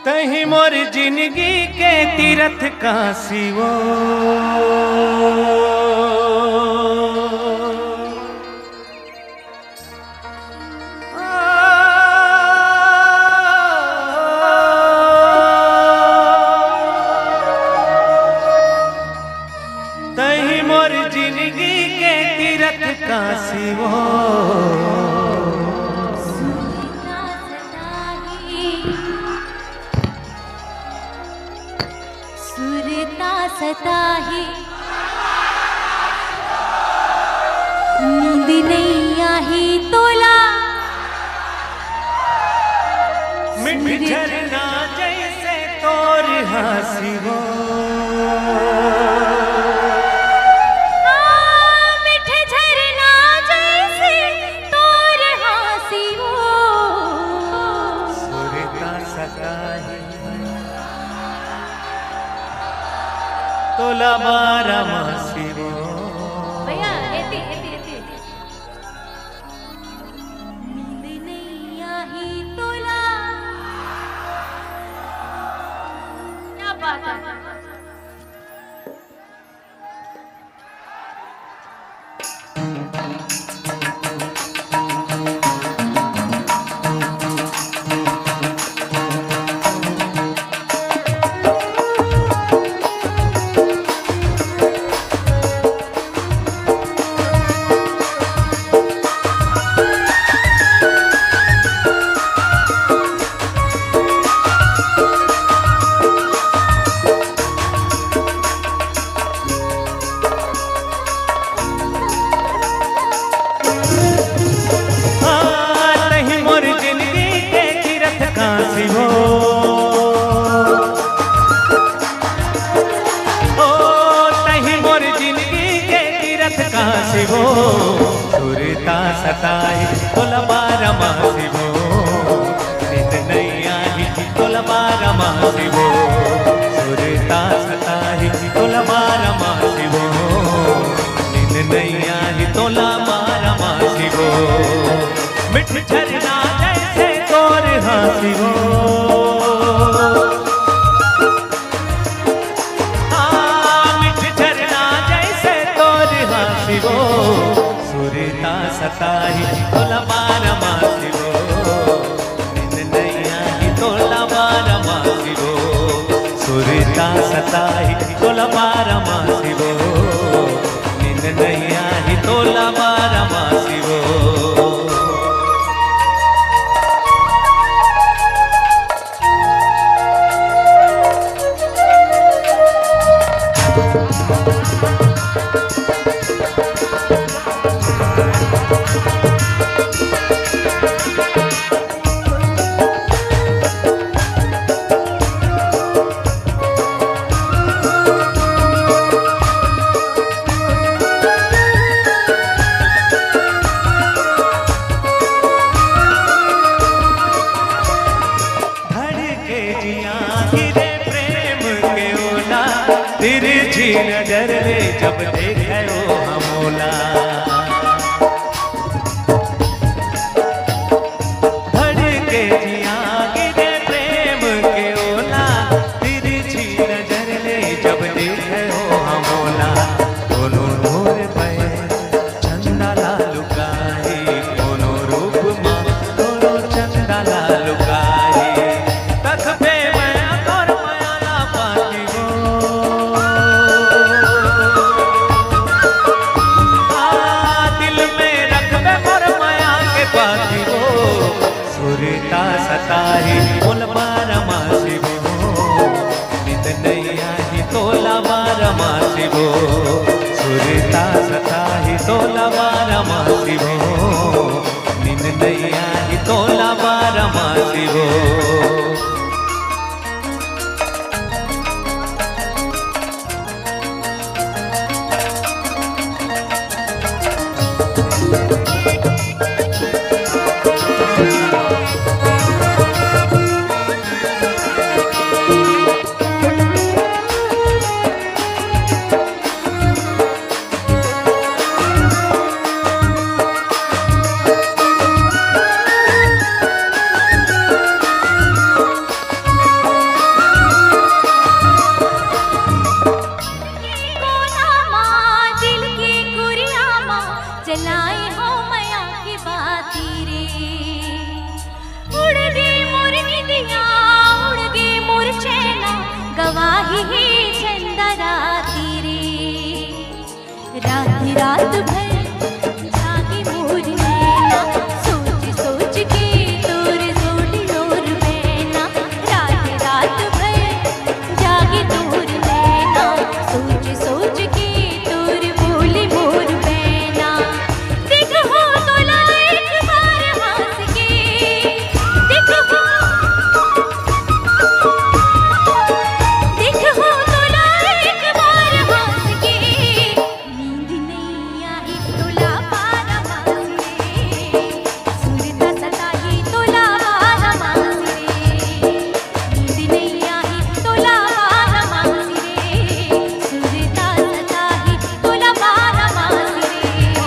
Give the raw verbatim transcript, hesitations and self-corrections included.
तहीं मोर जिनगी के तीरथ काशी वो। तहीं मोर जिनगी के तीरथ काशी वो। सुरता सताही, नींद नइ आही तोला। मिठ झरना जइसे तोर हाँसी वो। हाँ, मिठ झरना जइसे तोर हाँसी वो। सुरता सताही तोला बारा मासी वो। भैया, एती, एती, एती। नींद नइ आही तोला। क्या बात है। हाँ, तहीं मोर जिनगी के तीरथ काशी वो। ओ, तहीं मोर जिनगी के तीरथ काशी वो। सुरता सताही तोला बारा मासी वो। नींद नइ आही तोला बारा मासी वो। सुरता सताही तोला बारा मासी वो। नींद नइ आही तोला बारा मासी वो। मिठ झरना जइसे तोर हाँसी वो। हाँ, मिठ झरना जइसे तोर हाँसी वो। सुरता सताही तोला बारा मासी वो। नींद नइ आही तोला बारा मासी वो। सुरता सताही तोला बारा मासी वो। नींद नइ आही तोला बारा मासी वो। धड़के जिया गिरे प्रेम के ओला, तिरछी नजर ले जब देखे ओ हमोला। धड़के जिया गिरे प्रेम के ओला, तिरछी नजर ले जब देखे ओ हमोला। कोनो नूर पे चंदा ला लुकाही, कोनो रूप मा कोनो चंदा ला लुकाही। तकबे मया तोर मया ला पाती वो। भर जागे मोर नैना, सोच सोच के तोर जोड़ी लोर बहना। रात रात भर जागे तोर नैना, सोच सोच के तोर बोले मोर बहना। देखो तोला एक बार हंस के, देखो, देखो तोला एक बार हंस के। नींद नैया एक तोला बारा मासी रे, सुरता सताही तोला बारा मासी रे। नींद नैया एक तोला बारा मासी रे, सुरता सताही तोला बारा मासी रे।